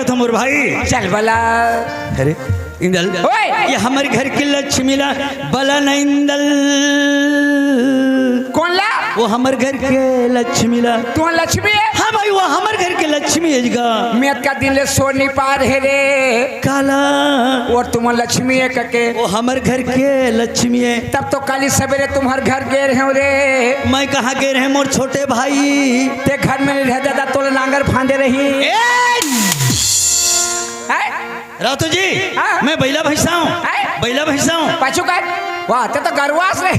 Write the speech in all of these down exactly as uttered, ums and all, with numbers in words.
था मोर भाई। चल बला। अरे इंदल, ओए! ये हमर घर के लक्ष्मी ला बला न इंदल। कौन ला? वो हमर घर के लक्ष्मी ला। तू लक्ष्मी है? हाँ भाई, वो हमर घर के लक्ष्मी है जी का। मैं का दिन ले सो नहीं पा रहे रे। काला? और तुम लक्ष्मी है कके? वो हमर घर के लक्ष्मी है। तब तो काली सवेरे तुम्हार घर गे रहे हो रे। मैं कहाँ गे रहे मोर छोटे भाई? ते घर में नहीं रह दादा, तोला नांगर फांदे रही। ए! हैं? रातो जी, हाँ। मैं बैला भैंसा हूँ। हैं? बैला भैंसा हूँ। पाछू कर। वाह, ते तो गरुआस रे।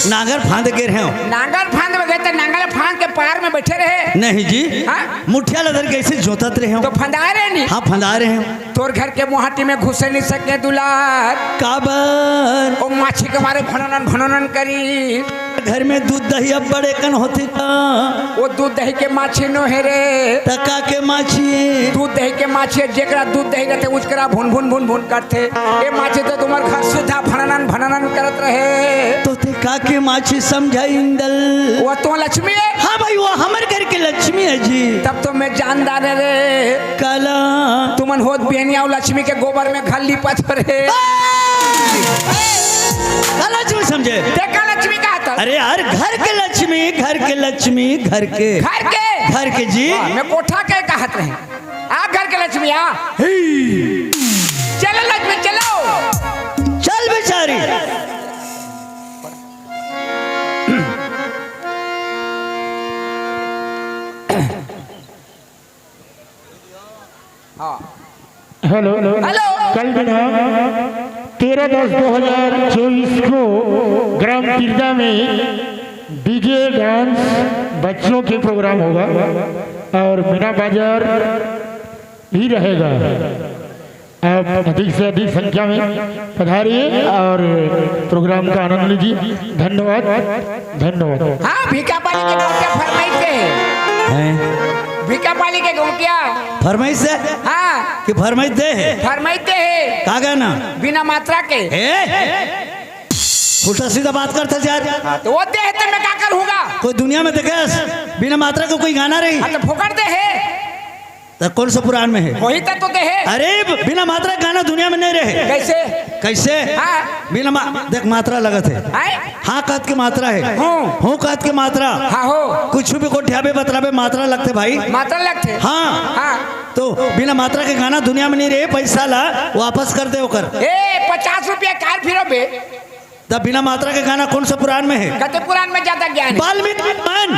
नांगर फांद गे रहे हो। नांगर फांद में गए थे, नांगर फांद के पार में बैठे रहे। नहीं जी। हाँ? मुठिया लदर कैसे जोतत रहे हो? तो फंदा रहे नहीं। हाँ, फंदा रहे हो। तोर घर के मुहाटी में घुसे नहीं सके दुलार। काबर? ओ माछी के मारे भनोनन भनोनन करी। घर में दूध दही अब बड़े कन होती था। वो दूध दही के माछी नो है रे। तका के माछी। दूध दही के माछी है, जेकरा दूध दही रहते, उचकरा भुन भुन भुन भुन करते। ये माछी तो तुम्हार घर सुधा भननन भननन करत रहे। तो ते का के माछी समझा इंदल? वो तो लक्ष्मी है। हाँ भाई, वो हमर घर के लक्ष्मी है जी। तब तो मैं जानदार है रे। काला? तुमन होत बिहनिया लक्ष्मी के गोबर में घर लिपत हो रे। काला क्यों समझे? देखा लक्ष्मी का हाथ। अरे यार, घर के लक्ष्मी, घर के लक्ष्मी, घर के। घर के? घर के जी। वाह, मैं कोठा के कहत रहे। आ घर के लक्ष्मी, आ। ही। चलो लक्ष्मी, चलो। चल बेचारी। हाँ। हेलो। हेलो। कल दिनांक तेरह दस दो हज़ार चउबीस को ग्राम तिरदा में डीजे डांस बच्चों के प्रोग्राम होगा और मीना बाजार भी रहेगा। आप अधिक से अधिक संख्या में पधारिए और प्रोग्राम का आनंद लीजिए। धन्यवाद, धन्यवाद। हाँ, भीखा पाली के गोटिया फरमाइश दे है। हैं? भीखा पाली के गोटिया। फरमाइश दे? हाँ। कि फरमाइश दे है? फरमाइश दे है। का गाना? बिना मात्रा के। ए? उल्टा सीधा बात करता यार। हाँ, तो वो दे है तो मैं का करूँगा? कोई दुनिया में देखे बिना मात्रा के कोई गाना रही? हाँ, तो फोकट दे है। तो कौन सा पुराण में है? वही तो, तो दे है। अरे, बिना मात्रा गाना दुनिया में नहीं रहे। कैसे? कैसे? हाँ। बिना मा-, देख, मात्रा लगत है। हैं? हाँ कहत के मात्रा है। हूँ। हूँ कहत के मात्रा। हाँ हो। कुछ भी गोठियाबे बतराबे मात्रा लगते भाई। मात्रा लगते। हाँ। हाँ। तो बिना मात्रा के गाना दुनिया में नहीं रहे, पैसा ला वापस कर दे ओकर। ए, पचास रुपया कार फिरो बे। तब बिना मात्रा के गाना कौन सा पुराण में है? कते पुराण में ज्यादा ज्ञान है? वाल्मीकि रामायण।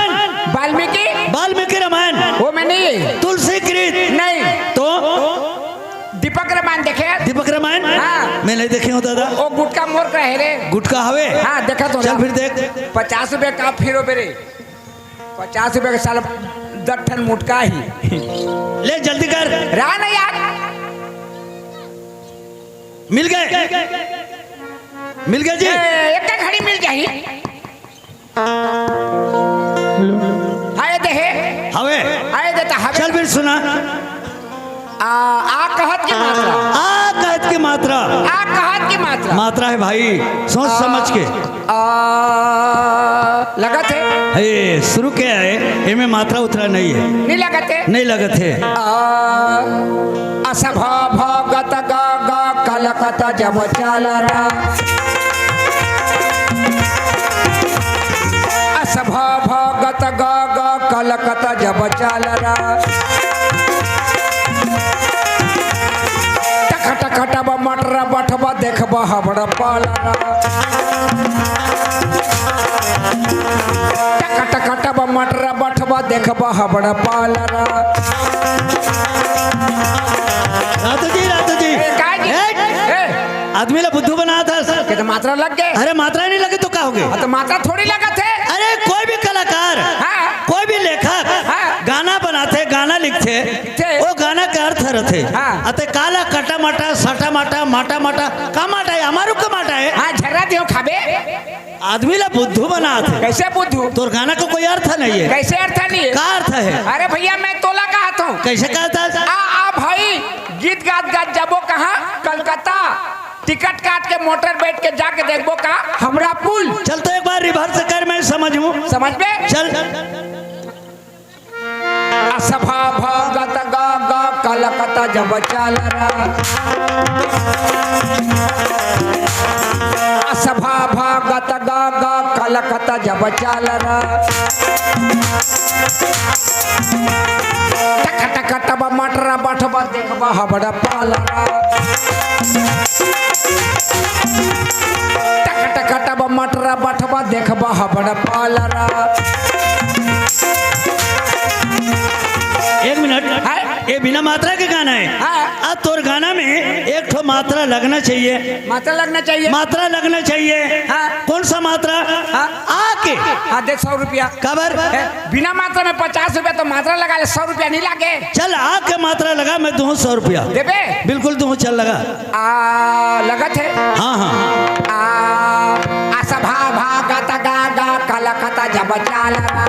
वाल्मीकि? वाल्मीकि रामायण। वो में नहीं है। तुलसी कृत। नहीं। तो? दीपक रामायण देखे? दीपक रामायण? हाँ। मैं नहीं देखे हूँ दादा। वो गुटका मोर का है रे। गुटका हवे? हाँ, देखा तो चल ना। फिर देख। पचास रुपया का फिरो बेरे। पचास रुपया के साला दस ठन मुटका ही। ले जल्दी कर। रहा ना यार। मिल गए। मिल गए जी। ए, एक घड़ी मिल जाही। हेलो। हाय दे हे। हवे। हाय दे ता हवे। चल फिर सुना। आ, आ कहत के मात्रा। आ कहत के मात्रा। आ कहत के मात्रा। मात्रा है भाई, सोच समझ के। आ, लगत है। हे, शुरू के है, एमे मात्रा उतरा नहीं है। नहीं लगत है। नहीं लगत है। आ, असभा भागत गा गा कलकत जब चालरा। असभा भागत गा गा कलकत जब चालरा। टक टक टब मटर बठब देखब हबड़ पालरा। टक टक टब मटर बठब देखब हबड़ पालरा। रातू जी, रातू जी। ए, का जी? ए, ए। आदमी ला बुद्धू बनात हस। के तो मात्रा लग गए। अरे मात्रा नहीं लगे तो का हो गए? हाँ, तो मात्रा थोड़ी लगत है। अरे कोई भी कलाकार, हाँ। कोई भी लेखक हाँ। गाना बनाते, गाना लिखते, लिखते। वो गाना का अर्थ रहते। हाँ। अते काला कटा माटा, सटा माटा, माटा माटा, का माटा है? हमारू का माटा है? हाँ, झर्रा दियो खाबे। आदमी ला बुद्धू बनात है। कैसे बुद्धू? तोर गाना को कोई अर्थ नहीं है। कैसे अर्थ नहीं है? का अर्थ है? अरे भैया, मैं तोला कहत हूँ। कैसे कहत हस? आ, आ भाई, गीत गात गात जाबो कहाँ? कलकत्ता। टिकट काट के मोटर बैठ के जाके देखबो का हमरा पुल। चल तो एक बार रिवर्स कर, मैं समझ हूँ। समझ में? चल। असभा भगत ग ग कलकत्ता जब चालरा, असभा भागत गा गा कलकत्ता जब चालरा। टक टक टब मटरा बठबा देखबा हबड़ा पालरा। टक टक टब मटरा बठबा देखबा हबड़ा पालरा। एक मिनट। हैं? ये बिना मात्रा के गाना है। हाँ। अब तोर गाना में एक ठो मात्रा लगना चाहिए। मात्रा लगना चाहिए। मात्रा लगना चाहिए। हाँ। कौन सा मात्रा? हाँ। आ के। हाँ, दे सौ रुपया। काबर? हैं? बिना मात्रा में पचास रुपया तो मात्रा लगा ले, सौ रुपया नहीं लागे। चल, आ के मात्रा लगा, मैं दूँ सौ रुपया। देबे? बिल्कुल दूँ, चल लगा। आ, लगत है। हाँ, हाँ। आ, आ सभा भागत गा गा कलकत्ता जब चालरा।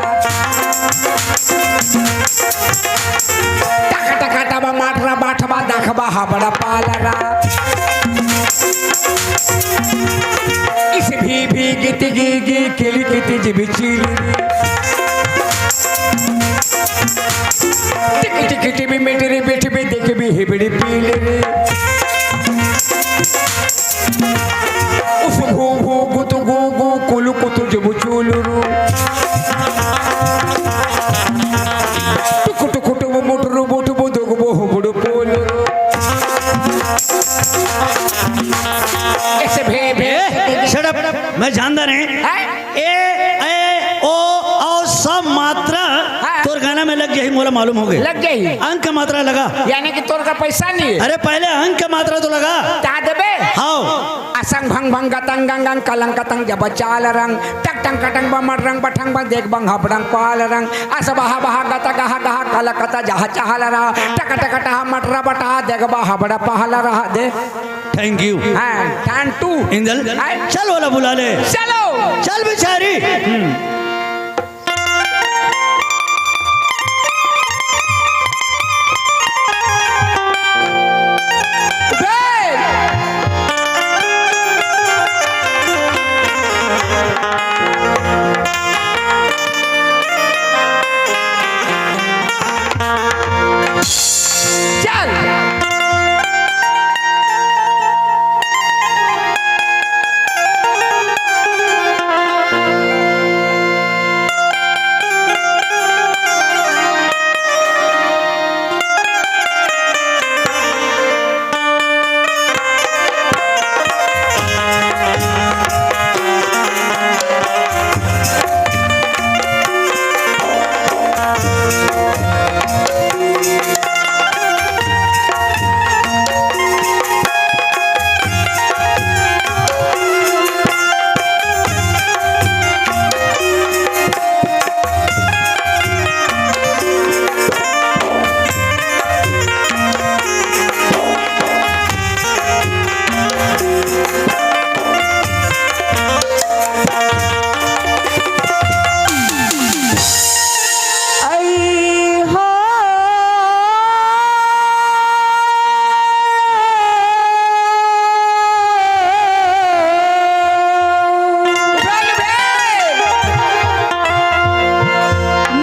टक टक टब माटरा बाठबा दखबा हबड़ा पालरा। इस भी भी गीत गी गी किली किती जिबी चीली। टिक टिक टिबी मिटरी बिठबी देखबी हिबड़ी पीली। उफ भू भू गुतु गू गू कुलु कुतु जुबु चूलुरु। टुकु टुकु टुबु मुटुरु बुटुबु दुगुबु हुबुडु पोलुरु। ऐसे भे भे। ए, shut up। मैं जानता नहीं। हैं? ए, ए, ओ, औ सब मात्रा हाँ। तोर गाना में लग गई, मोला मालूम हो गई। लग गई। अंक मात्रा लगा। यानी कि तोर का पैसा नहीं है। अरे पहले अंक मात्रा तो लगा। ता देबे? हाँ। असंग भंग भंग गतंग गंग गंग कलंग कतंग जब चाल रंग टक टंग कटंग बमट रंग बठंग बंग देख बंग हबड़ंग पाल रंग अस बहा बहा गत गहा गहा कल कत जहा चहल रहा टक टक टहा मट रबटा देख बा हबड़ा पहल रहा दे। Thank you। हाँ, thank you। इंदल, हाँ। चल वाला बुला ले। चलो। चल बिचारी। हम्म। चल।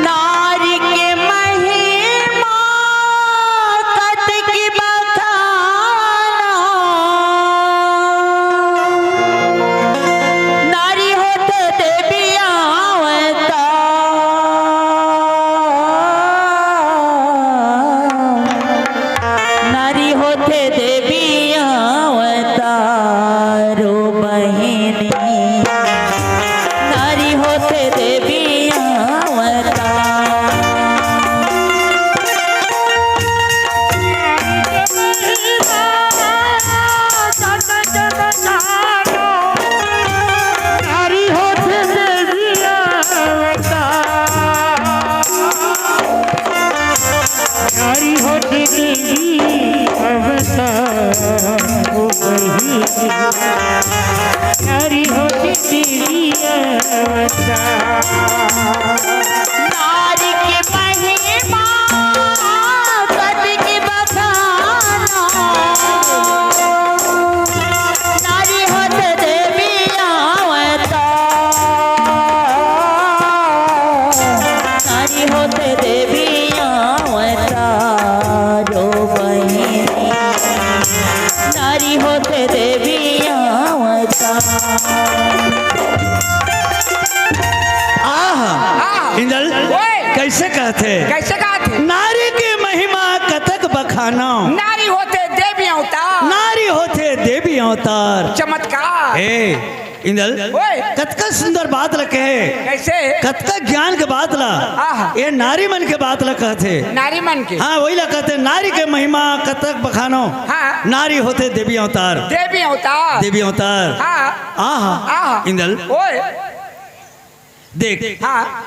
नारी के महिमा कतकी बखाना। नारी होथे देवी अवतार। नारी होथे देवी अवतारो बहिनी। नारी होथे देवी अवतार। नारी होथे देवी अवतार। नारी होथे देवी अवतार, ओ बहिनी। नारी होथे देवी अवतार। नारी के महिमा कतकी बखाना। नारी होथे देवी अवतार। नारी होथे देवी अवतारो नाम। नारी होथे देवी अवतार। नारी होथे देवी अवतार। चमत्कार। ए इंदल, ओए। कतका सुंदर बात ल कहे। कैसे? कतका ज्ञान के बात ला। आहा। ए नारी मन के बात ला कहथे। नारी मन के। हाँ, वही ला कहथे, नारी के महिमा कतक बखानो। हाँ। नारी होथे देवी अवतार। देवी अवतार। देवी अवतार। हाँ। आहा। आहा। इंदल। ओए। देख। हाँ।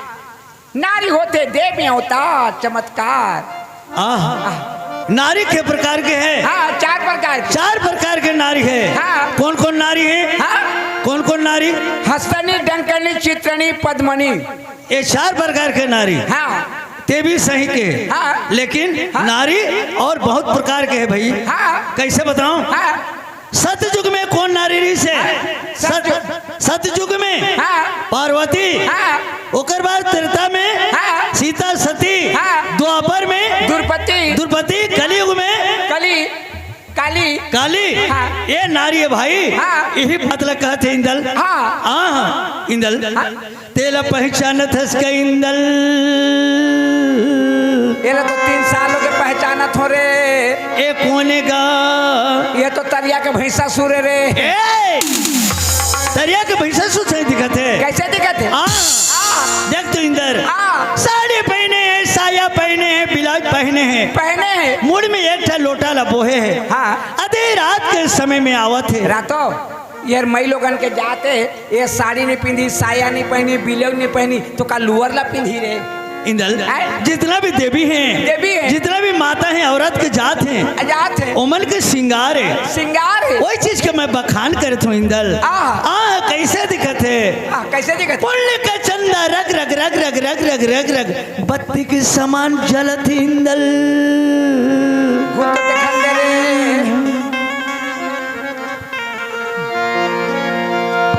नारी होथे देवी अवतार, चमत्कार। आहा। नारी के प्रकार के है? हाँ, चार प्रकार के। चार प्रकार के नारी है। हाँ। कौन कौन नारी है? हाँ। कौन कौन नारी? हस्तनी, डंकनी, चित्रनी, पद्मनी। ये चार प्रकार के नारी। हाँ। ते भी सही के। हाँ। लेकिन हाँ। नारी और बहुत प्रकार के है भाई। हाँ। कैसे बताऊं? हाँ। सतयुग में कौन नारी रहिस हे? हाँ, सत, सतयुग। सतयुग में हाँ। पार्वती, हाँ। ओकर बाद त्रेता में हाँ। सीता सती, हाँ। द्वापर में द्रुपदी। द्रुपदी, कलयुग में कली, काली। काली। हाँ। ये नारी है भाई, हाँ। यही बात ला कहत हे इंदल। हाँ। हाँ, हाँ, इंदल। हाँ। तेला पहचानत हस का इंदल? एला तो तीन साल होगे पहचानत हों रे। ए कोने गा? ये तो तरिया के भैंसा सुरे रे। ए! तरिया के भैंसा सु सही दिखत हे। कैसे दिखत हे? हाँ। हाँ। देख तो इंदल। हाँ। साड़ी पहने हे, साया पहने हे, ब्लाउज पहने हे। पहने हे। मुड़ में एक ठा लोटा ला बोहे हे। हाँ। आधी रात के समय में आवत हे। रातो, यार, मई लोगन के जात हे, ये साड़ी नहीं पिंधी, साया नहीं पहनी, ब्लाउज नहीं पहनी, तो का लोअर ला पिंधी रे? इंदल, हैं? जितना भी देवी हैं, देवी हैं। जितना भी माता हैं, औरत के जात हैं, जात हैं। ओमन के श्रृंगार है। श्रृंगार है। वही चीज के मैं बखान करत हों इंदल। आह। आह, कैसे दिखत हे? आह, कैसे दिखत हे? पुण्य के चंदा रग रग रग रग रग रग रग रग बत्ती के समान जलत हे इंदल। घूम के देखन दे रे।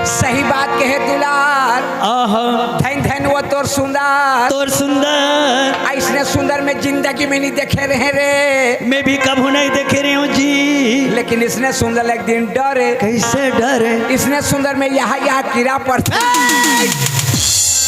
सही बात कहे दुलार। आहा। धन धन वो तोर सुंदर। तोर सुंदर। अइसने सुंदर मैं जिंदगी में नहीं देखे रहे रे। मैं भी कभू नहीं देखे रहे हूँ जी। लेकिन इसने सुंदर एक दिन डरे। कैसे डरे? इसने सुंदर में यहाँ यहाँ कीड़ा पड़थे। ए!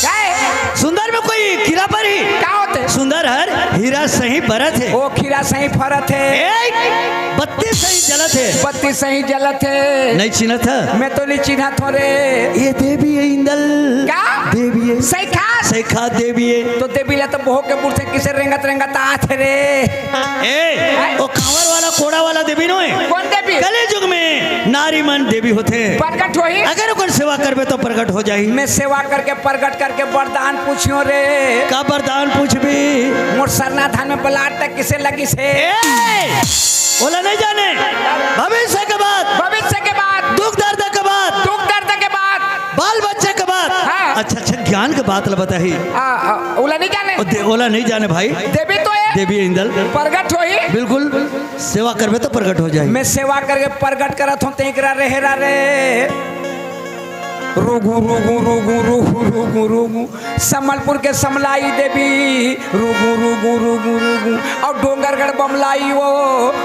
क्या है? सुंदर में कोई कीड़ा पड़ही? क्या होथे? सुंदर हर हीरा सही बरत हे। ओ खीरा सही फरत हे। ए, बत्ती सही जलत हे। बत्ती सही जलत हे। नहीं चिन्हत हे? मैं तो नहीं चिन्हत हों रे। ये देवी है इंदल। क्या? देवी है। सैखा? सैखा देवी है। तो देवी ला तो बोह के बुढ़ से किसे रेंगत रेंगत आत हे रे। ए, ओ कांवर वाला, कोड़ा वाला देवी नो है। कौन देवी? कलयुग में नारी मन देवी होथे। प्रकट होही? अगर ओकर सेवा करबे तो प्रकट हो जाही। मैं सेवा करके, प्रकट करके वरदान पूछियो रे। का वरदान पूछबी? मोर सरना धान में बलाट तक किसे लगिस हे? ए! ओला नहीं जाने। भविष्य के बात। भविष्य के बात। दुख दर्द के बात। दुख दर्द के बात। बाल बच्चे के बात। हाँ। अच्छा, अच्छा, ज्ञान के बात ल बताही। आ, आ, ओला नहीं जाने। ओ दे-, ओला नहीं जाने भाई। देवी तो है। देवी इंदल। प्रगट होही। बिल्कुल। सेवा करबे तो प्रगट हो जाही। मैं सेवा करके प्रगट करत हों, ते एकरा रेहे रा रे। रुगु, रुगु, रुगु, रुगु, रुगु, रुगु। संबलपुर के समलाई देवी, रुगु, रुगु, रुगु, रुगु। अउ डोंगरगढ़ बमलाई वो,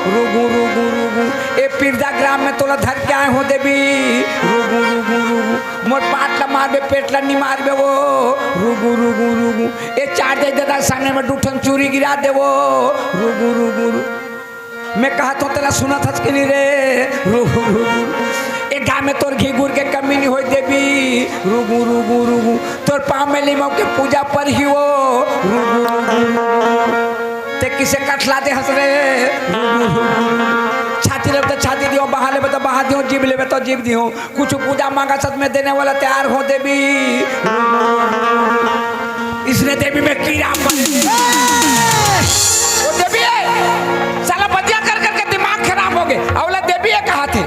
रुगु, रुगु, रुगु। ए पिरदा ग्राम में तोला धर के आए हों देवी, रुगु, रुगु, रुगु। मोर पाट ला मारबे, पेट ला नी मारबे वो, रुगु, रुगु, रुगु। ए चार दे दादा सामने में दू ठन चूरी गिरा देवो, रुगु, रुगु, रुगु। मैं कहत हों तेला सुनत हस कि नहीं रे? रुगु, रुगु। ए गाँव में तोर घी गुर के कमी नहीं होय देवी। रुगु, रुगु, रुगु। तोर पाँव में लिमाऊ के पूजा परही वो। रुगु, रुगु, रुगु। ते किसे कठला दे हस रे? रुगु, रुगु, रुगु। छाती लेबे तो छाती दिहों, बहा लेबे तो बहा दिहों, जीभ लेबे तो जीभ दिहों। कुछ पूजा मांगत हस मैं देने वाला तैयार हों देवी। इसने देवी में कीड़ा पड़ वो देवी है, साला बतिया कर करके दिमाग खराब होगे। अउ ओला देवी है कहत हे।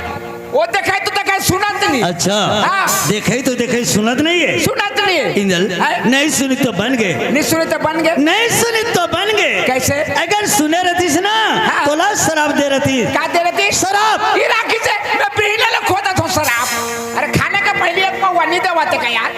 वो देखे तो देखे, सुनत नहीं। अच्छा। हाँ। देखे तो देखे, सुनत नहीं है। सुनत नहीं है। इंदल, हैं? नहीं सुनी तो बन गे। नहीं सुनी तो बन गे। नहीं सुनी तो बन गे। कैसे? अगर सुने रहतिस ना, हाँ। तोला शराब दे रहतिस। का दे रहतिस? शराब। ये राखी से मैं पीने ले खोदत हों शराब। अरे खाने के पहले एक पौवा नहीं देवाते का यार?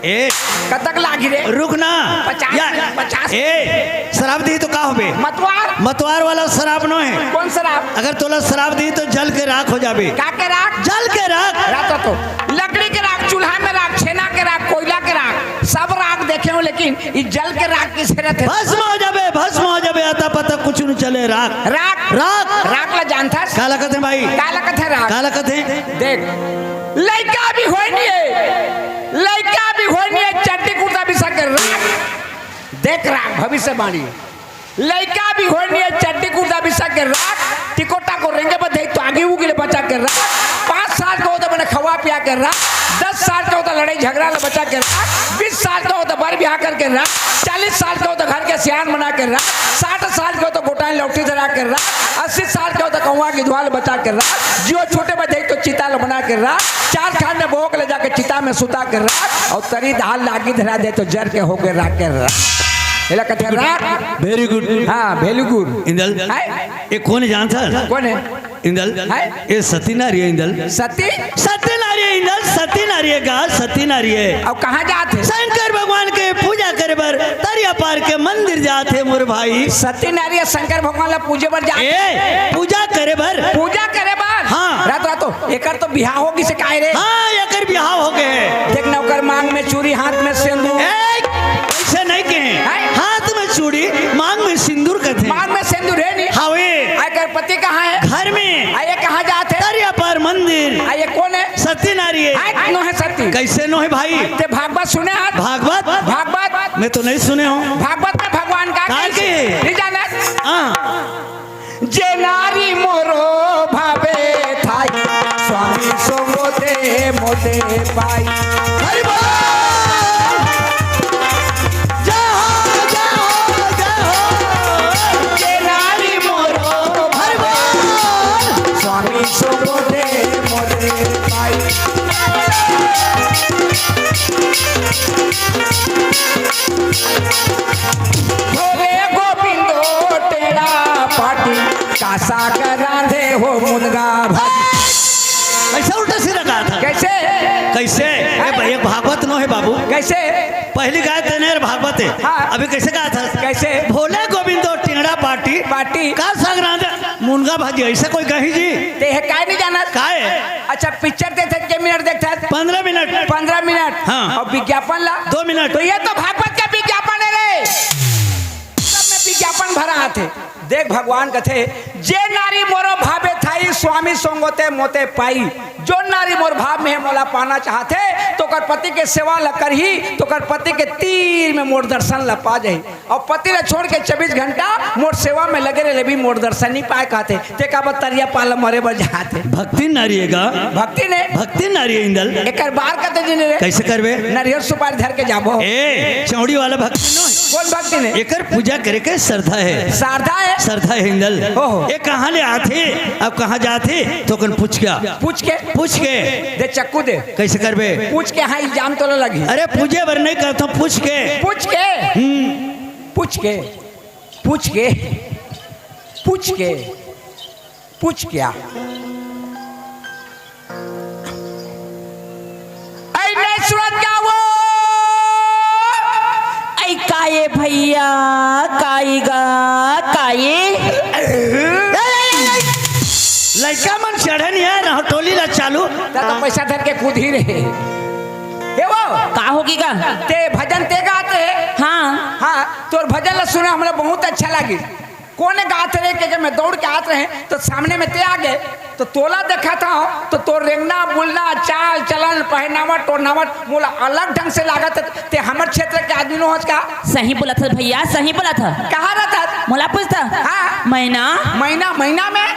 ए, कतक लागी रे? रुक ना। पचास, या, पचास। ए, शराब दिही तो का होबे? मतवार। मतवार वाला शराब नो हे। कौन शराब? अगर तोला शराब दिही तो जल के राख हो जाबे। का के राख? जल के राख। राख तो, लकड़ी के राख, चूल्हा में राख, छेना के राख, कोयला के राख, सब राख देखे हों, लेकिन ई जल के राख किसे रथे? भस्म हो जाबे, भस्म हो जाबे, अतः पता कुछ नहीं चले, राख। राख। राख। राख ला जानथस? काला कथे भाई? काला कथे राख? काला कथे? देख, लइका भी होय नहीं है, लइका भी होय नहीं है, चड्डी कुर्ता बिसा के राख। देख राख, भविष्यवाणी। लइका भी होय नहीं है, चड्डी कुर्ता बिसा के राख। टिकोटा को रेंगे बधे तो आगे उगिले बचा के राख। पाँच साल के होता बने खवा पिया के राख। दस साल के होता लड़ाई झगड़ा ले बचा के राख। बीस साल के होता बर ब्याह करके राख। चालीस साल के होता घर के सियान बना के राख। साठ साल के होता गोटाई लौटी धरा के राख। अस्सी साल के होता कौआ की धुआं ले बचा के राख। जियो छोटे बधे तो चिता ले बना के राख। चार खान में बोक ले जाके चिता में सुता के राख। और तरी धान लागी धरा दे तो जर के होके राख के राख। एला कथे राख। Very good। हाँ, very good। इंदल, है? ये कोन जानथस? कोन है? इंदल, है? ये सती नारी है इंदल। सती? सती नारी है इंदल, सती नारी है गा, सती नारी है। अब कहाँ जात है? शंकर भगवान के पूजा करे बर तरिया पार के मंदिर जात है मोर भाई। सती नारी है, शंकर भगवान ला पूजे बर जात है। ए, पूजा करे बर। पूजा करे बर? हाँ। रात रात तो एकर तो बिहाव हो गिसे काय रे? हाँ, एकर बिहाव हो गए। देख ना, ओकर मांग में चूड़ी, हाथ में सिंदूर। ए, ऐसे नहीं कहे। हैं? हाथ में चूड़ी, मांग में सिंदूर कथे। मांग में सिंदूर है नहीं? हवे। आ, एकर पति कहाँ है? घर में। आ, ये कहाँ जात है? तरिया पार मंदिर। आ, ये कोन है? सती नारी है। आ, नो है सती। कैसे नो है भाई? ते भागवत सुने हस? भागवत? भागवत। मैं तो नहीं सुने हूँ। भागवत में भगवान का कहाँ कैसे? के? नहीं जाना? हाँ। जे नारी मोरो भावे थाई, स्वामी संग ते मोते पाई। हरि बोल। जय हो, जय हो, जय हो। जे नारी मोरो भावे, स्वामी संग ते मोते पाई। भोले गोविंदो टेढ़ा पाटी, कासा कर रांधे हो मुनगा भाजी। ऐसा उल्टा सीधा कहा था। कैसे? कैसे? ए भाई, एक भागवत नो है बाबू। कैसे? पहली गाय तेने और भागवत है। हाँ। अभी कैसे कहा था? कैसे? भोले गोविंदो टेढ़ा पाटी, पाटी। कासा कर रांधे मुनगा भाजी। ऐसे कोई कही जी? ते है काय नहीं जाना? काय? अच्छा, पिक्चर देखते के मिनट देखते हैं? पन्द्रह मिनट। पन्द्रह मिनट। हाँ। और विज्ञापन ला? दो मिनट। तो ये तो भागवत का विज्ञापन है रे। सब में विज्ञापन भरा आथे। देख भगवान कथे, जे नारी मोरो भावे थाई, स्वामी संग ते मोते पाई। जो नारी मोर भाव में है, मोला पाना चाहथे, तो ओकर पति के सेवा ला करही, तो ओकर पति के तीर में मोर दर्शन ला पा जाही। अउ पति ला छोड़ के चौबीस घंटा मोर सेवा में लगे रहे, ले भी मोर दर्शन नहीं पाए कहथे। ते काबर तरिया पार ला मरे बर जाथे? भक्ति नारी है गा। भक्ति ने? भक्ति नारी है इंदल। एकर बार कते दिन रे? कैसे करबे? नरियर सुपारी धर के जाबो। ए, चौड़ी वाला भक्ति नो है। कौन भक्ति ने? एकर पूजा करे के श्रद्धा है। श्रद्धा है? श्रद्धा है इंदल। ओहो। ए कहाँ ले आथे, अब कहाँ जाथे, तो कन पूछ क्या? पूछ के? पूछ के। दे चक्कू दे। कैसे करबे? पूछ के, हाँ, इल्जाम तोला लगी। अरे पूछे बर नहीं कहता, पूछ के। पूछ के? हम्म। पूछ के, पूछ के, पूछ के, पूछ क्या? ऐ नहीं सुनत क्या वो? ऐ काये भैया, काई गा, काये? लइका मन चढ़े नहीं है, रहो टोली ला चालू। ता तो पैसा धर के कूद ही रहे। हे वो? का होगी गा? ते भजन ते गात रहे। हाँ। हाँ, तोर भजन ला सुना, हमरा बहुत अच्छा लागी। कोने गात रहे के, के मैं दौड़ के आत रहे, तो सामने में ते आ गए, तो तोला देखा था, तो तोर रेंगना, बुलना, चाल, चलन, पहनावट, ओढ़नावट, मोला अलग ढंग से लागत है। ते हमर क्षेत्र के आदमी नो हस का? सही बोलत हस भैया, सही बोलत हस। कहाँ रहत हस? मोला पूछत हस? हाँ। महीना? महीना, महीना में?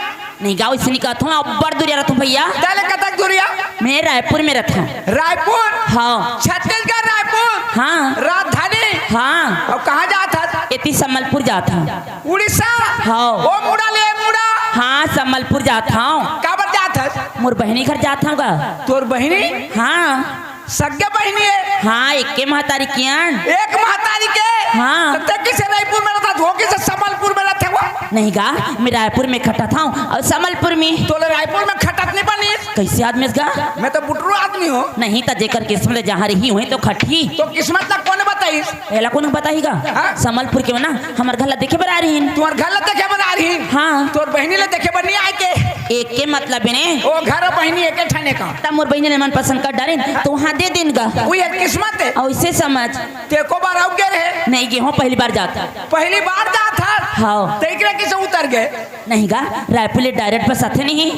नहीं गा, वैसे नहीं कहत हूँ, अब्बड़ दूरिया रहत हूँ भैया। तले कतक दूरिया? मैं रायपुर में रहत हूँ। रायपुर? हाँ। छत्तीसगढ़ रायपुर? हाँ। राजधानी? हाँ। अउ कहाँ जात हस? एती संबलपुर जात हूँ। उड़ीसा? हाँ। ओ मुड़ा ले मुड़ा? हाँ, संबलपुर जात हूँ। काबर जात हस? मोर बहिनी घर जात हूँ गा। तोर बहिनी? हाँ। सगे बहिनी है? हाँ, एके महतारी कियन। एक महतारी के? हाँ। त ते किसे रायपुर में रहत हस, वो किसे संबलपुर में रहत हस वो? नहीं गा, मैं रायपुर में खटत हूँ अउ संबलपुर में। तोला रायपुर में खटत नहीं बनिस? कैसे आदमी हस गा? मैं तो बुटरू आदमी हूँ। नहीं त जेकर किस्मत जहाँ रही, वहीं तो खटही। तो किस्मत ला कोने बताही? एला कोन बताही गा? हाँ? संबलपुर के ना हमर घर ला देखे बर आ रहिन। तुंहर घर ला देखे बर आ रहिन? हाँ। तोर बहिनी ला देखे बर नहीं आए के? एक के मतलब ने। ओ घर बहिनी एके ठने का। त मोर बहिनी ने मन पसंद कर डारिन, त उहाँ दे दिन गा। उही एक किस्मत हे। अउ इसे समझ। ते एको बार आउ गे रहे? नहीं गे हों, पहली बार जात। पहली बार जात हस? हाँ। त एकरे किसे उतर गे? नहीं गा, रायपुर ले direct बस आथे नहीं।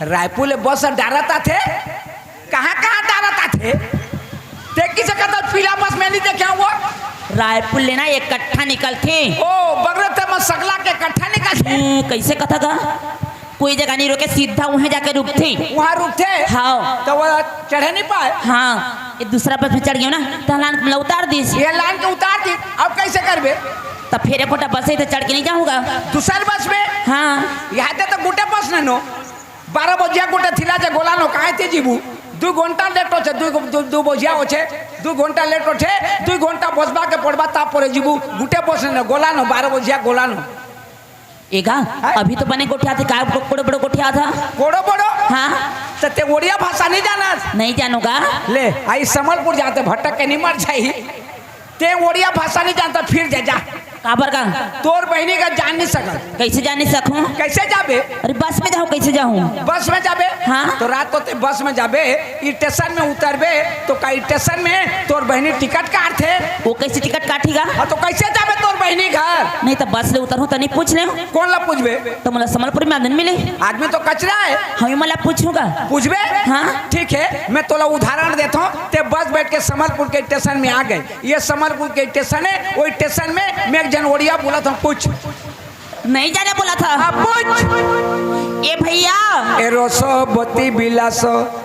रायपुर ले बस direct आथे? कहाँ कहाँ direct आथे? ते किसे कहत हस पीला बस में नहीं देखे हँव वो? रायपुर ले ना इकट्ठा निकलथे। ओ, बगरत म सकला के इकट्ठा निकलथे। ए, कैसे कथा गा? कोई जगह नहीं रुके, सीधा उहें जाके रुकथे। उहाँ रुकथे? हाँ। त वो चढ़े नहीं पाए? हाँ, ये दूसरा बस में चढ़ गेंव ना, त लान के उतार दिस। ये लान के उतार दिस, अब कैसे करबे? त फेर एक गोटा बस हे, त चढ़ के नहीं जाहूँ गा। दूसर बस में? हाँ। इहाँ ते तो गुटे बस नइ हे। बारह बजिया गुटे थिला जे गोला नो, काहे ते जीबू? दू घंटा late होथे, दू, दू, दू बजिया होथे, दू घंटा late होथे, दू घंटा बसबा के पड़बा, ता परे जीबू। गुटे बस नइ हे, गोला नो, बारह बजिया गोला नो। ए गा, हाँ? अभी तो बने गोठियाथे, का कोड़ो बड़ो गोठियाथा? कोड़ो बड़ो? हाँ। त ते ओड़िया भाषा नहीं जानस? नहीं जानों गा। ले, अई संबलपुर जाथे, भटक के नहीं मर जाही। ते ओड़िया भाषा नहीं जानत, फिर जा, जा। काबर गा? तोर बहिनी गा जान नहीं सकत। कैसे जान नहीं सकहूँ? कैसे जाबे? अरे बस में जाहूँ, कैसे जाहूँ? बस में जाबे? हाँ। त रात को ते बस में जाबे, स्टेशन में उतरबे, त का स्टेशन में तोर बहिनी टिकट काटथे? वो कैसे टिकट काटही गा? हाँ, त कैसे जाबे तोर बहिनी घर? नहीं त बस ले उतरहूँ त नहीं पूछ लेहूँ। कोन ला पूछबे? त मोला संबलपुर में आदमी मिलही। आदमी तो कचरा हे। हाँ, मैं ला पूछहूँ गा। पूछबे? हाँ। ठीक हे, मैं तोला उदाहरण देथों, ते बस बैठ के संबलपुर के स्टेशन में आ गे। ये संबलपुर के स्टेशन हे, वो स्टेशन में मैं एक झन ओड़िया बोलत हँव, पूछ। नहीं जाने बोलत हँव। हाँ, पूछ। ए भैया। ए रसवती বিলাস।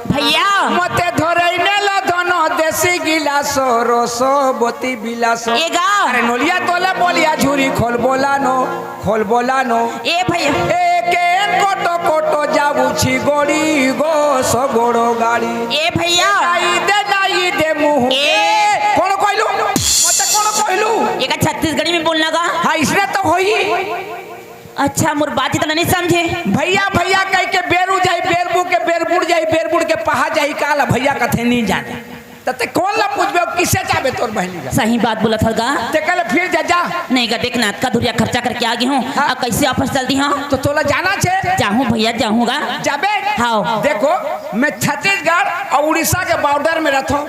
भैया। मते धरई नेल धन देसी गिलास, रसवती বিলাস। ए गा। अरे नोलिया तोला बोलिया झूरी खोल बोला नो, खोल बोला नो। ए भैया। ए के कोटो कोटो जाऊँ छी गोड़ी गो सगोड़ो गाड़ी। ए भैया। नाई दे, नाई दे मुँह। ए। कोन कहलू? मते कोन कहलू? एका छत्तीसगढ़ी में बोलना गा। हाँ, इसने तो होई। अच्छा, मोर बात इतना नहीं समझे। भैया, भैया कह के बेरू जाई, बेरबू के बेरबुड़ जाई, बेरबुड़ के पहा जाई, काला भैया कथे नहीं जाने। त ते कोन ला पूछबे, किसे जाबे तोर बहिनी गा? सही बात बोलत हस गा। ते कहले फिर जा, जा। नहीं गा, देख ना, अतका दूरिया खर्चा करके आ गे हँव, हाँ। अब कैसे वापस चल दिहूँ? त तोला जाना छे? जाहूँ भैया, जाहूँ गा। जाबे? हाँ। देखो, मैं छत्तीसगढ़ अउ उड़ीसा के border में रहिथों।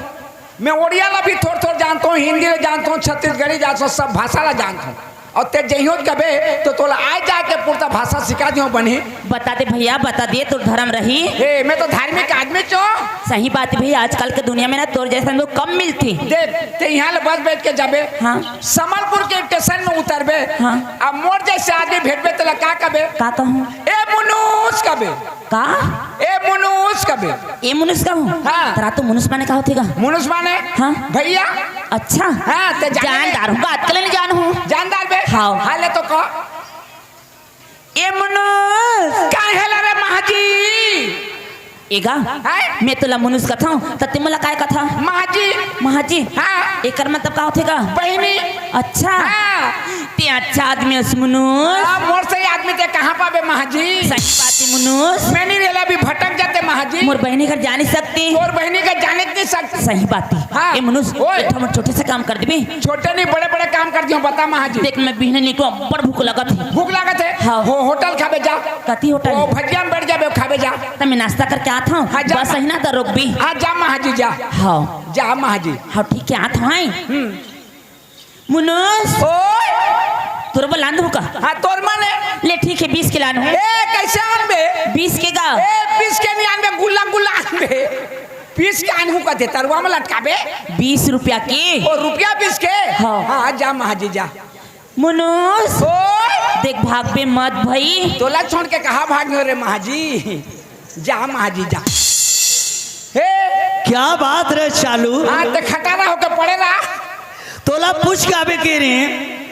मैं ओड़िया ला भी थोर थोर जानथों, हिंदी ला जानथों, छत्तीसगढ़ी जानथों, सब भाषा ला जानथों। अउ ते जइहों कबे त तोला आए जाके पुरता भाषा सिखा दिहूँ बहिनी। बता दे भैया, बता दे, तोर धरम रही। हे, मैं तो धार्मिक आदमी चो। सही बात हे भैया, आजकल के दुनिया में ना तोर जइसन लोग कम मिलथे। देख, ते इहाँ ले बस बैठ के जाबे। हाँ। संबलपुर के स्टेशन में उतरबे। हाँ। अब मोर जइसे आदमी भेटबे तेला का कबे? का कहूँ? ए मुनुस कबे। का? ए मुनुस कबे। ए मुनुस कहूँ? हाँ। तोला तो मुनुस माने का होथे गा? मुनुस माने? हाँ। भैया। अच्छा। हाँ, ते जाने जान डारहूँ गा, अतका ले नहीं जानहूँ। जान डारबे? हाँ। हाँ, ले तो कह। ए मुनुस। का हेला रे महाजी? ए गा, हैं? मैं तोला मुनुस कथों, त ते मोला काय कथा? महाजी। महाजी? हाँ। एकर मतलब का होथे गा? बहिनी। अच्छा। हाँ। ते अच्छा आदमी हस मुनुस। हाँ, मोर सही आदमी ते कहाँ पाबे महाजी? सही बात हे मुनुस। मैं नहीं रेला भी भटक जाते महाजी। मोर बहिनी घर जा नहीं सकते। तोर बहिनी घर जाने नहीं सकते। सही बात हे। हाँ। ए मुनुस, ओए। एक ठो मोर छोटे से काम कर देबे। छोटे नहीं, बड़े बड़े काम कर दिहूँ, बता महाजी। देख, मैं बिहने निकलूँ, अब्बड़ भूख लगत हे। भूख लगत हे? हाँ। हो, होटल खाबे जा। कती होटल? ओ, भजिया में बैठ जाबे, खाबे जा। त मैं नाश्ता करके आत हँव। हाँ, जा। बस अही ना त रोकबे। हाँ, जा महाजी, जा। हाँ। जा महाजी। हाँ, ठीक हे, आत हँव। हम्म। मुनुस। ओए। तोर बर लान दूँ का? हाँ, तोर माने। ले ठीक हे, बीस के लान हूँ। ए, कैसे आनबे? बीस के गा। ए, बीस के नहीं आनबे, गुल्ला, गुल्ला आनबे। बीस के आनहूँ कथे, तरुआ में लटकाबे। बीस रुपया के। ओ, रुपया बीस के? हाँ। हाँ, जा महाजी, जा। मुनुस। ओए। देख, भागबे मत भई। तोला छोड़ के कहाँ भागियों रे महाजी? जा महाजी, जा। हे। क्या बात रे चालू? हाँ, ते खटारा होके पड़े रहा। तोला पूछ के आबे के रहे,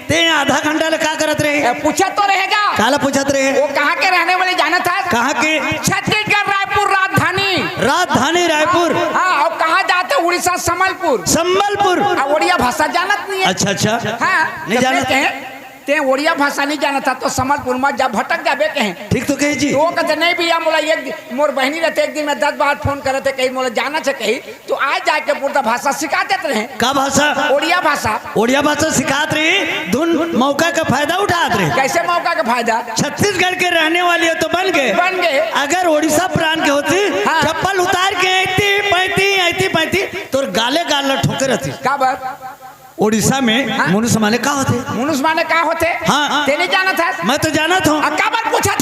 ते आधा घंटा ले का करत रहे? ए, पूछत तो रहेगा। काला पूछत रहे? वो कहाँ के रहने वाले जानत हस? कहाँ के? छत्तीसगढ़, रायपुर राजधानी। राजधानी रायपुर। हाँ, अउ कहाँ जाथे? उड़ीसा, संबलपुर। संबलपुर। अब ओड़िया भाषा जानत नहीं हे। अच्छा, अच्छा। हाँ, नहीं तो जानत। कहते हैं, ते ओड़िया भाषा नहीं जानत हस, तो संबलपुर में जा, भटक जाबे कहे। ठीक तो कहे जी। तो वो कहते, "नहीं भैया, मोला एक दिन, मोर बहिनी रहते, एक दिन में दस बार फोन करत हे, कही मोला जाना छे कही, तो आ जाके पुरता भाषा सिखा देत रहे।" का भाषा? ओड़िया भाषा। ओड़िया भाषा सिखात रही, धुन मौका का फायदा उठात रही। कैसे मौका का फायदा? छत्तीसगढ़ के रहने वाली हो तो बन गए। बन गए। अगर ओडिशा प्रांत के होती, हाँ। चप्पल उतार के ऐती पैती, ऐती पैती, तोर गाले गाल ला ठोके रहती। का बात? ओडिशा में हाँ? मुनुस माने का होथे? मुनुस माने का होथे? हाँ। ते नहीं जानत हस? मैं तो जानत हूँ। आ, काबर पूछत?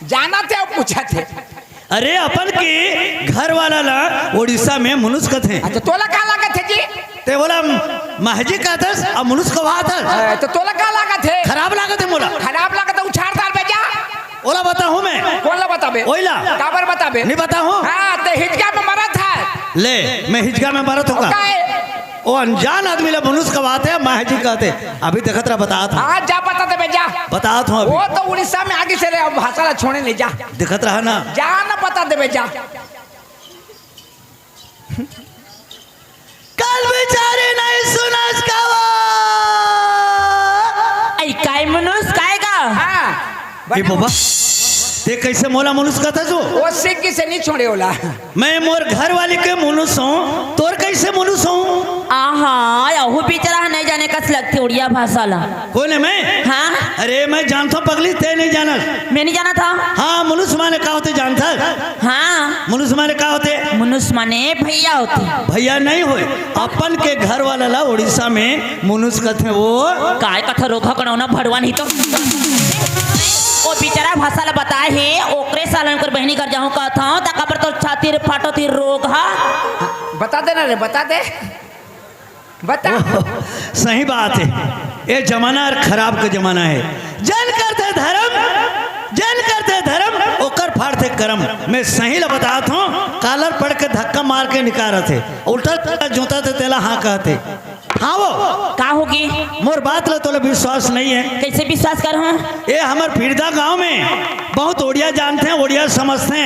जानत हे, पूछत हे। अरे, अपन के घर वाला ला ओडिशा में मुनुस कथे। अच्छा, तोला का लागत हे जी? ते बोला, महजी कहतस, अब मुनुस कहाथस। ए, तो तोला का लागत हे? खराब लागत हे मोला। खराब लागत हे, उछार डाल बे जा। ओला बताहूँ मैं। कोन ला बताबे? ओइला। काबर बताबे? नहीं बताहूँ। हाँ, ते हिचका में मरत हे। ले, मैं हिचका में मरत हों का? काहे? ओ अनजान आदमी ला मुनुस कहाथे, महजी कहथे। अभी देखत रहा, बतात हूँ। हाँ, जा बता देबे, जा। बतात हूँ अभी। वो तो उड़ीसा में आगे से रे, अब भाषा ला छोड़े नहीं, जा। देखत रहा ना। जा ना, बता देबे, जा। कल बिचारी नहीं सुनस कवा। आई काय मुनुस, काय का? हाँ। ए बाबा, ते कैसे मोला मुनुस कहत हस? वो सिक्की से नहीं छोड़े ओला। मैं मोर घर वाली के मुनुस हूँ, तोर कैसे मुनुस हूँ? आहा, अहू बेचारा ह नहीं जाने कस लगथे उड़िया भाषा ला। कोन हे मैं? हाँ? अरे, मैं जानथों पगली, ते नहीं जानस। मैं नहीं जानत हूँ। हाँ, मुनुस माने का होथे जानथस? हाँ। मुनुस माने का होथे? मुनुस माने भैया होथे। भैया नहीं होय, अपन के घर वाला ला उड़ीसा में मुनुस कथे वो। काय कथा रोगहा कनौना भड़वा नहीं तो। वो बेचारा भाषा ला बताए हे, ओकरे सालन कर बहिनी घर जाहूँ कहत हूँ, त काबर तोर छाती रे फाटो थे रोगहा। बता दे ना रे, बता दे। बता। सही बात हे, ये जमाना अउ खराब के जमाना हे। जेन करथे धरम, जेन करथे धरम, ओकर फाड़थे करम। मैं सही ला बतात हूँ, कालर पड़ के धक्का मार के निकारत हे, उल्टा जोतथे तेला हाँ कहथे। हाँ वो। का होगे? मोर बात ला तोला विश्वास नहीं हे। कैसे विश्वास करहूँ? ये हमर फिरदा गांव में बहुत ओड़िया जानथे, ओड़िया समझथे।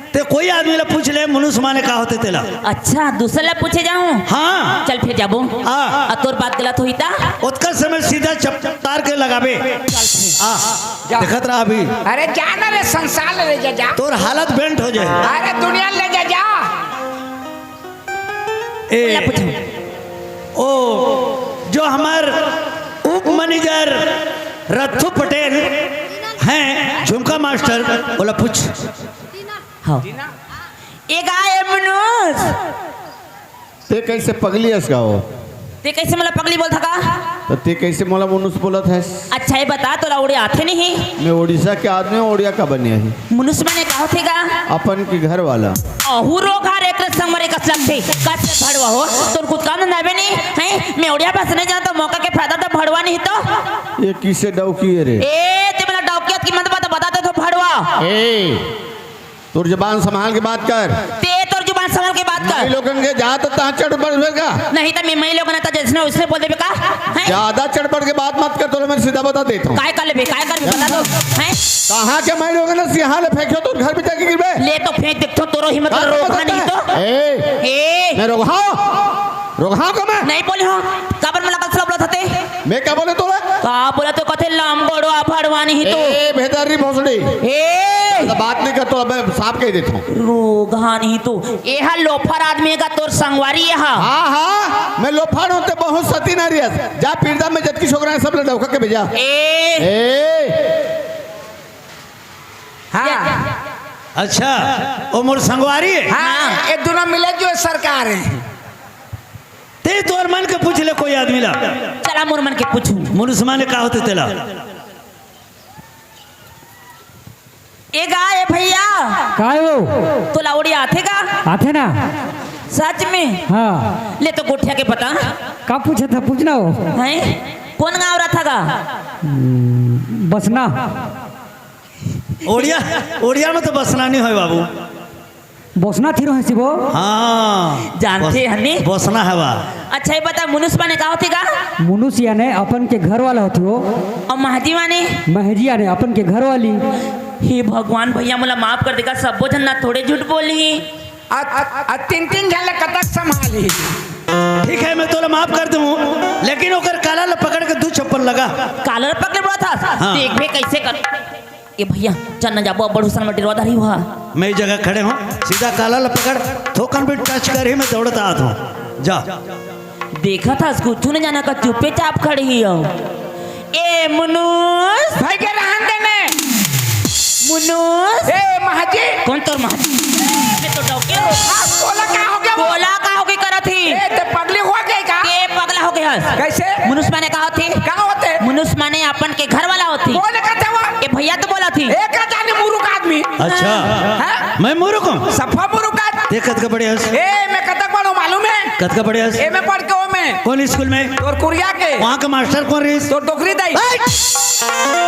ते कोई आदमी ला पूछ ले, मुनुस माने का होथे तेला। अच्छा, दूसर ला पूछे जाहूँ? हाँ। चल फिर जाबो। हाँ। अउ तोर बात गलत होही ता? ओतका समय सीधा चपटार के लगाबे। हाँ। जा। देखत रहा अभी। अरे जा ना रे, संसार ले जा, जा। तोर हालत बेंट हो जाए। अरे दुनिया ले जा, जा। ए, ओला पूछो। ओ, जो हमर उप मैनेजर रत्थू पटेल हैं, झुमका मास्टर, ओला पूछ। हाँ। ए गा ए मुनुस। ते कैसे पगली अस गा हो? ते कैसे मोला पगली बोलथा का? त ते कैसे मोला मुनुस बोलत हस? अच्छा, ये बता, तोला ओड़िया आथे नहीं? मैं ओडिसा के आदमी हूँ, ओड़िया का बने ही? मुनुस माने का होथे गा? अपन के घर वाला। अहू रोगहा रे, एकरे संग मरे कस लगथे, कस भड़वा हो। तोर कुछ काम धंधा हवे नहीं, हैं? मैं ओड़िया भाषा नहीं जानत हूँ, मौका के फायदा तो भड़वा नहीं तो। ये किसे डौकी हे रे? ए, ते मोला डौकी अतकी मत बता, बता दे तो भड़वा। ए, तोर जबान संभाल के बात कर। ते तोर जुबान संभाल के बात कर। माई लोगन के जात तहाँ चढ़ बढ़ का? नहीं त मैं माई लोगन त जैसने वैसने बोल देबे का? हैं? ज्यादा चढ़ बढ़ के बात मत कर, तोला मैं सीधा बता देत हूँ। काय कर लेबे, काय करबे, बता तो। हैं? कहाँ के माई लोगन सिहा ले फेंक्यो, तोर घर भीतर के गिरबे। ले तो फेंक देखथों, तोरो हिम्मत हाँ, रोगहा नहीं तो। ए, ए। मैं रोगहा? रोगहा का मैं? नहीं बोले हो, काबर मोला कस ला बोलत हस ते? मैं का बोले तोला? का बोला तो कथे लंबड़वा भड़वा नहीं तो। ए, भेदर री भोसड़ी। ए! ज्यादा बात नहीं कर, तो मैं साफ कह देता हूँ। रोगहा नहीं तो। एहा लोफर आदमी का तोर संगवारी एहा। हाँ, हाँ, मैं लोफर हूँ, ते बहुत सती नारी हस। जा पीरदा में जतकी छोकरा हे, सब ला डौका के भेजा। ए! ए! हाँ। अच्छा, ओ मोर संगवारी हे? हाँ, ये दोनों मिले जो सरकार हे। ते तोर मन के पूछ ले कोई आदमी ला। चला मोर मन के पूछू। मुनुस माने का होथे तेला? ए गा, ए भैया। काय हो? तोला ओड़िया आथे गा? आथे ना। सच में? हाँ। ले तो गोठिया के बता। का पूछत हस, पूछ ना हो। हैं? कोन गाँव रहिथे गा? हम्म, बसना। ओड़िया, ओड़िया में तो बसना नहीं होय बाबू। बसना थिरो हसी वो? हाँ। जानथे बस-, हनी? बसना हवा। अच्छा, ये बता, मुनुस माने का होथे गा? मुनुस याने अपन के घर वाला होथे वो। अउ महजी माने? महजी याने अपन के घर वाली। हे भगवान, भैया मोला माफ कर दे गा, सब्बो झन ना थोड़े झूठ बोलही। आ, आ, आ, तीन, तीन झन ला कतक संभालही। ठीक हे, मैं तोला माफ कर दूँ, लेकिन ओकर काला ला पकड़ के दू चप्पल लगा। कालर पकड़े बोला था। हाँ। देख बे कैसे कर। ए भैया, चल न जाबो, अब्बड़ हुसन में डेरवा धरी हुआ। मैं जगह खड़े हूँ, सीधा कालर पकड़, थोकन भी टच करही, मैं दौड़त आत हूँ। जा। देखत हस, कुछु नहीं जाना का, चुप्पे चाप खड़े ही हो। ए मुनुस। भाई के रहन देने। मुनुस। ए महाजी। कौन तोर महाजी? ये तो डौके हो। हाँ, बोला का हो गया? बोला का हो गया करत ही? ए, ते पगली हुआ गई का? के पगला हो गया हस? कैसे? मुनुस माने का होथे? का होथे? मुनुस माने अपन के घर वाला होथे। बोले का थे वो? ए भैया तो बोला थी। ए का जाने मुरुख आदमी। अच्छा। हाँ? मैं मुरुख हूँ? सफा मुरुख आदमी। देखत का बड़े हस। ए, मैं कतक पढ़ो मालूम है? कतका पढ़े हस? ए में पढ़ के ओ में। कौन स्कूल में? तोर कुरिया के। वहाँ के मास्टर कौन रहिस? तोर डोकरी दाई। हट!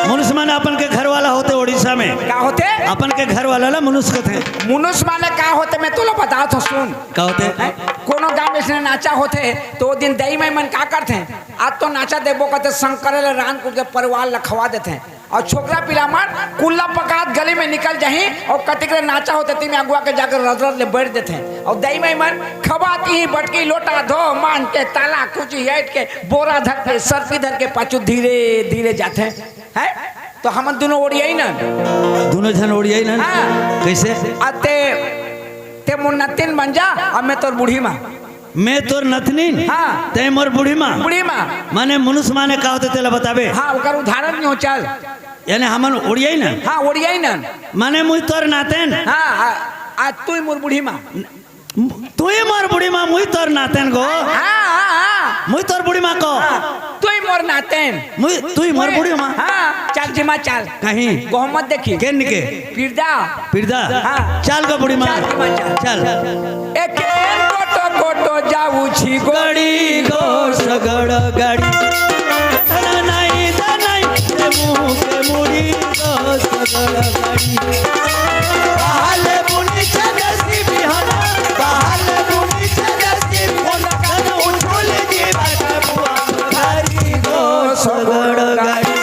मुनुस माने अपन के घर वाला होथे उड़ीसा में। का होथे? अपन के घर वाला ला मुनुस कथे। मुनुस माने का होथे, मैं तोला बतात हूँ, सुन। का होथे? हैं? कोनो गाँव में इसने नाचा होथे, तो ओ दिन दाई माई मन का करथे? आज तो नाचा देबो कथे, संग करे ले रांध कूट के परिवार ला खवा देथे। अउ छोकरा पिला मन कुल्ला पकात गली में निकल जाही अउ कतिक ले नाचा होथे, तिमी अगुआ के जाकर रद रद ले बैठ देथे। अउ दाई माई मन खबात इही बटकी लोटा धो मान के ताला कुची हट के बोरा धर के सरपी धर के पाछू धीरे धीरे जाथे। हैं? तो हमन दुनों ओड़ियाई न। दुनों झन ओड़ियाई न। हाँ। कैसे? अते ते मोर नतिन बन जा, अब मैं तोर बूढ़ी माँ। मैं तोर नतनीन, हाँ। तैं मोर बूढ़ी माँ। बूढ़ी माँ। माने मुनुस माने का होथे तेला बताबे? हाँ, ओकर उदाहरण नहीं हो, चल। यानी हमन ओड़ियाई न? हाँ, ओड़ियाई न। माने मुई तोर नातेन। हाँ, आ, आ तू ही मोर बूढ़ी माँ। तू ही मोर बूढ़ी माँ, मुई तोर नातेन गो। हाँ, हाँ, हाँ। मुई तोर बूढ़ी माँ को। हाँ, तू ही मोर नातेन। मुई, तू ही मोर बूढ़ी माँ। हाँ, चल जिमा चल। कहीं। गोहमत देखी। केन के? पिरदा। पिरदा? हाँ। चल गो बूढ़ी माँ। चल, माँ, चल। चल। एके कोटो कोटो जाऊ छी गड़ी गो सगड़ गाड़ी। धन नहीं, धन नहीं, ते मुँह के मुड़ी गो सगड़ गाड़ी। बहाले बुनी छदसी बिहाना, बहाले बुनी छदसी बिहाना, धन उछुल जी बाटा बुआ। गाड़ी गो सगड़ गाड़ी।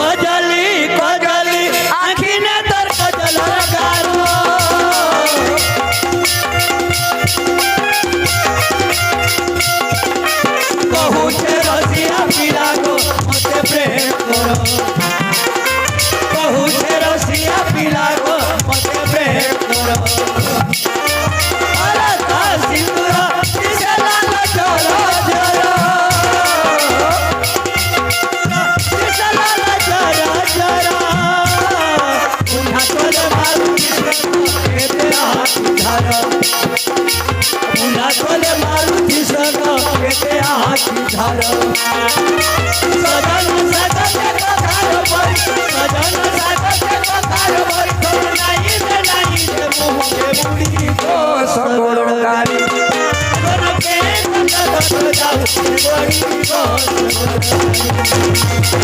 कजली, कजली, आँखी ने तर कजल लगारो। कहू छे रसिया पिला गो, मते प्रेम करो। कहू छे रसिया पिला गो, मते प्रेम करो। अरे ता सिंदूरा, किसे लाल जरा जरा। किसे लाल जरा जरा। उन्हा तोले मारू किसे, केते हाथ धरा। मुना तोले मारुति संग केते आँखी धर। सजन सजन के कथार पर, सजन सजन के कथार पर, तो नाई रे नाई रे मुँह के बुढ़ी को सगोड़ गारी। तोर के कथार जाऊ बड़ी को सगोड़ गारी।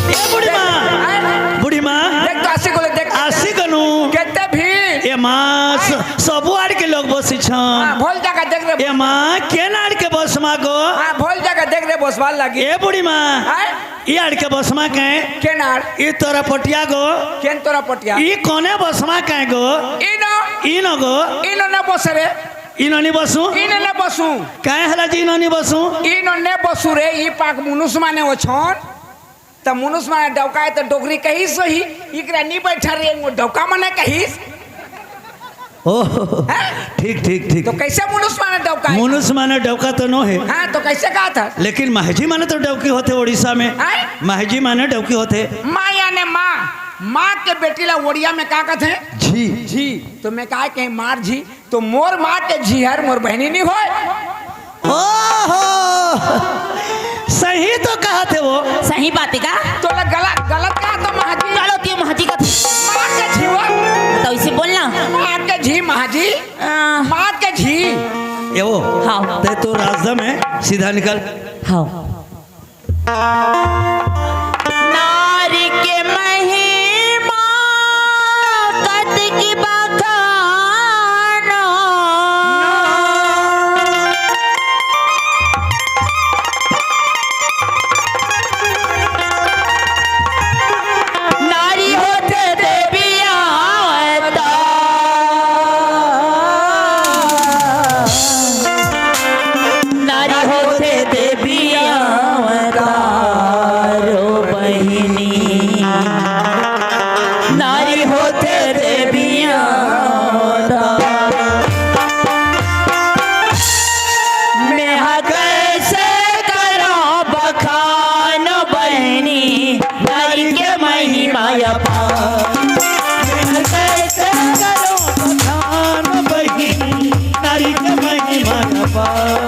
ए बूढ़ी माँ, बूढ़ी माँ, देख तो आशिक होले, देख। आशिक नु। केते भी। ए माँ, स-, सबु आड़ के लोग बसी छन। हाँ, भोल जगह देख रे। ए माँ, केन आड़ के बस मा गो? हाँ, भोल जगह देख रे, बसवाल लगी। ए बूढ़ी माँ, आय? ई आड़ के बस मा के? केन आड़? ई तोरा पटिया गो? केन तोरा पटिया? ई कोने बस मा के गो? ई न। ई न गो? ई न न बस रे। ई न नी बसू? ई न न बसू। काहे हला जी ई न नी बसू? ई न ने बसू रे, ई पाक मुनुस माने ओ छन। त मुनुस माने डौका है त डोकरी कहिस सही, इकरा नी बैठा रे, वो डौका माने कहिस। ओह, हैं? ठीक, ठीक, ठीक। तो कैसे मुनुस माने डौका है? मुनुस माने डौका तो नो है। हाँ, तो कैसे कहा था? लेकिन महजी माने तो डौकी होथे उड़ीसा में। हैं? महजी माने डौकी होथे। माँ याने माँ, माँ के बेटी ला ओड़िया में का कहथे? झी। झी। तो मैं कहा कहीं मार झी, तो मोर माँ के झिहर मोर बहिनी नी होय। ओहो, सही तो कहत हे वो। नहीं बात हे का? तोला गलत, गलत कहा तो महाजी। चलो, ते महाजी का। मार के झीवा। तो इसे बोलना। मार के झी महाजी। आ। मार के झी। ए वो। हाँ। ते तो रास्ता में सीधा निकल। हाँ। नारी के महिमा कतकी बखानो। नारी होथे देवी अवतार। नारी होथे देवी अवतार ओ बहिनी। नारी होथे देवी अवतार। मैं ह कइसे करंव बखान बहिनी, नारी के महिमा अपार। मैं ह कइसे करंव बखान बहिनी, नारी के महिमा अपार।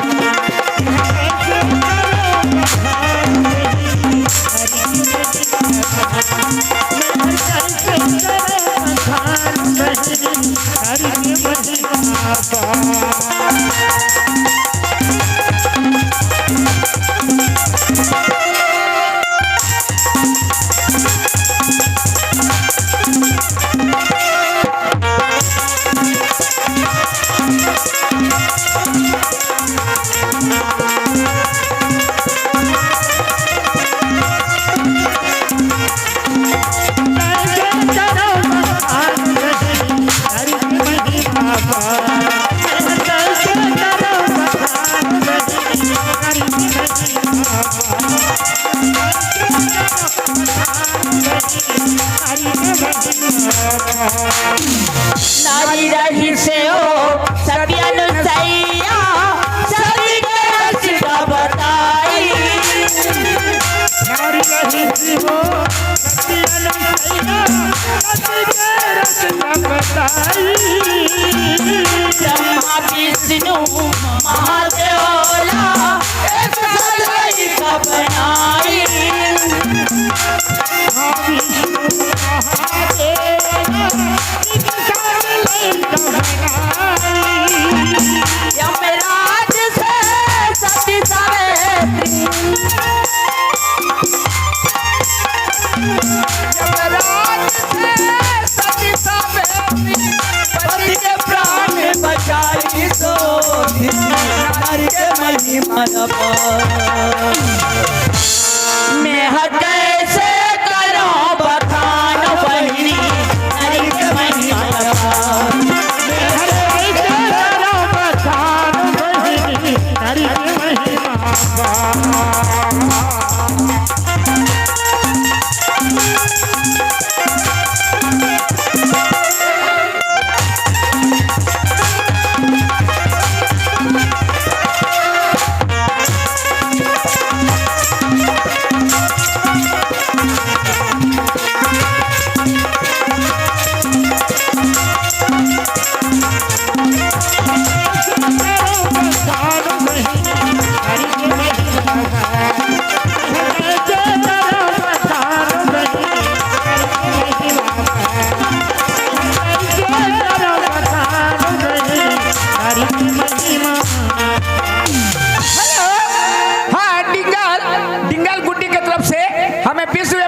नारी रहिसे ओ सती अनुसैया, सती के रचना बताई। नारी रहिसे ओ सती अनुसैया, सती के रचना बताई। ब्रह्मा विष्णु महादेव ला एक सलई का बनाई। यमराज से सती सावित्री। यमराज से सती सावित्री। पति के प्राण बचाई सो नारी के महिमा अपार। मैं ह कइसे करंव बखान बहिनी, नारी के महिमा अपार। मैं ह कइसे करंव बखान बहिनी, नारी के महिमा अपार। हेलो। हाँ, डिंगल, डिंगल गुड्डी के तरफ से हमें बीस रुपए